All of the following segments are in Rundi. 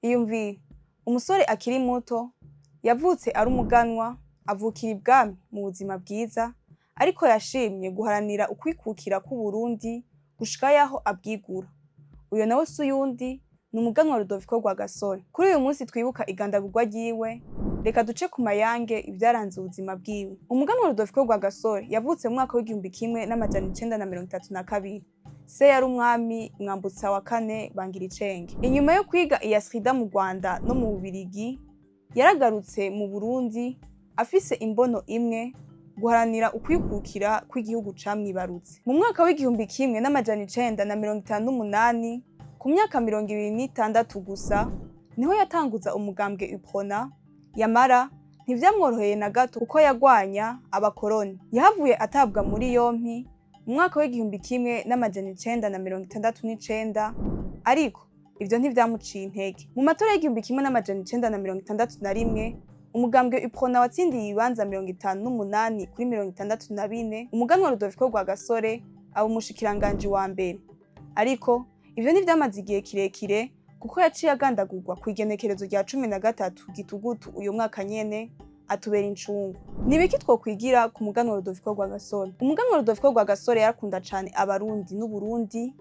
Iyumvire umusore akiri muto yavutse ari umuganwa, avukira ibwami mu buzima bwiza, ariko yashimye guharanira ukwikukira kw'Uburundi gushika yaho abwigura. Uyo nawe si uyundi, ni umuganwa Rudoviko Rwagasore. Kuri uyu munsi twibuka igandagurwa ryiwe, reka duce ku mayange ivyaranze ubuzima bwiwe. Umuganwa Rudoviko Rwagasore yavutse mu mwaka w'1932. Se yari umwami Mwambutsa wa kane Bangiricenge. Inyuma yo kwiga i Astrida mu Rwanda no mu Bubirigi, yaragarutse mu Burundi afise imbono imwe: guharanira ukwikukira kw'igihugu camwibarutse. Mu mwaka w'1958, ku myaka 26 gusa, niho yatanguza umugambwe UPRONA. Yamara ntivyamworoheye na gato, kuko yagwanya abakoroni. Yahavuye atabwa muri yompi mu mwaka w'1969, ariko ivyo ntivyamuciye intege. Mu matora y'1961, umugambwe UPRONA watsindiye ibibanza 58 kuri 64. Umuganwa Rudoviko Rwagasore aba umushikiranganji wa mbere. Ariko ivyo ntivyamaze igihe kirekire, kuko yaciye agandagurwa kw'igenekerezo rya 13 Gitugutu uyu mwaka nyene, atubera incungu. Ni ibiki twokwigira ku muganwa Rudoviko Rwagasore? Umuganwa Rudoviko Rwagasore yarakunda cane Abarundi n'Uburundi.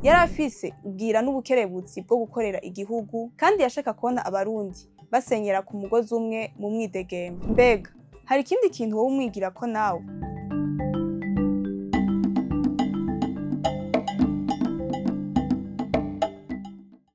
Yari afise ubwira n'ubukerebutsi bwo gukorera igihugu, kandi yashaka kubona Abarundi basenyera ku mugozi umwe mu mwidegemvyo. Mbega hari ikindi kintu wowe umwigirako nawe?